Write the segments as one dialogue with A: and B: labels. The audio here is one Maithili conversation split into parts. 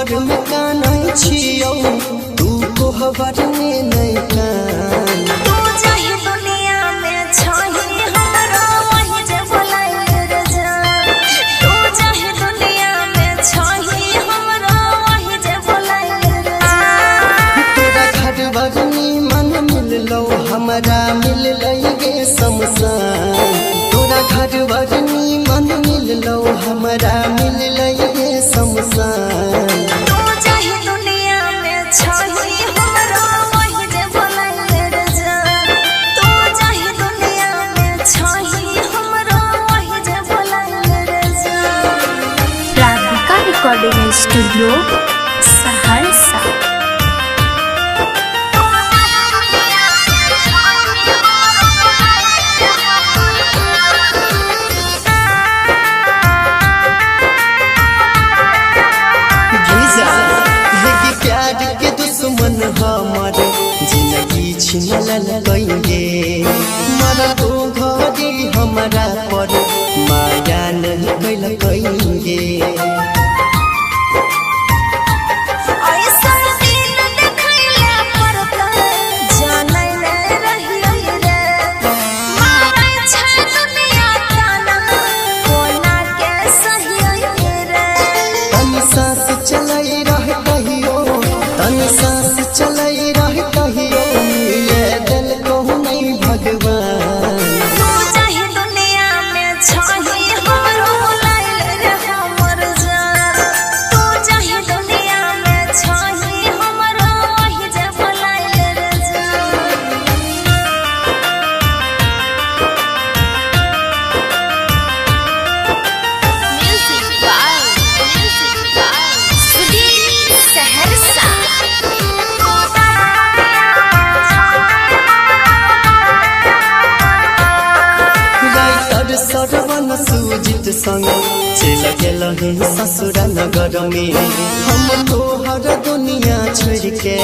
A: कोहबर में कानै छियौ, तू कोहबर में नहीं कान।
B: तू जाहि दुनिया में छही हमरो वही जे बोलाइल रे जान। तू जाहि दुनिया में छही हमरो वही जे बोलाइल रे जान।
A: तोरा घर मन मिललौ, हमरा मिललै गे शमशान। तोरा घर मन मिललौ, हमरा मिललै गे शमशान।
B: तू जाहि दुनिया में छही हमरो वही जे बोलाइल रे जान। तू जाहि दुनिया में छही हमरो वही जे बोलाइल रे जान।
C: Radhika recording studio Saharsa.
A: Giza हे प्यार के दुश्मन हमर जिंदगी छिनल कइगे। मरतो घड़ी हमरा पर माया नहीं कैल कइगे।
B: ऐसन दिन देखैला पड़तै, जानै नै रहियै रे। मारै छै दुनिया ताना, कोना के सहियै रे।
A: तनी सांस चलै रह कहियो, तनी सांस चलै रह कहियो, मिले दिल कहू नहीं भगवान।
B: तू जाहि दुनिया में छही हमरो बोलाइल रे हमर जान। तू जाहि दुनिया में छही हमरो वही जे बोलाइल रे जान।
C: Music by Sudhir Saharsa.
A: Writer Sarvan Sujit संग चल गेल ससुर नगर में। हम तोहर दुनिया छोड़ के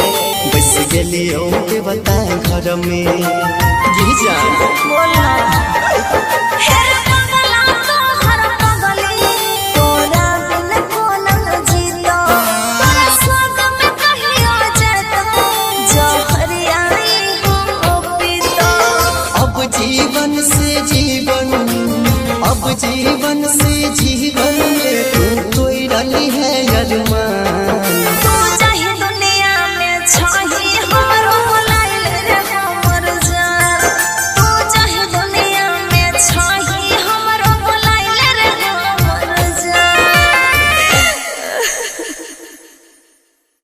A: बस गेलियो देवता घर में। गिजा
B: हे पगला तोहर पगली, तोरा बिन कोना जीतो। तोरा स्वर्ग में कहियो जेतो, जहर आई हम पीतो।
A: अब जीवन से जीवन, अब जीवन से जीवन में तू कोई रही है अरमान।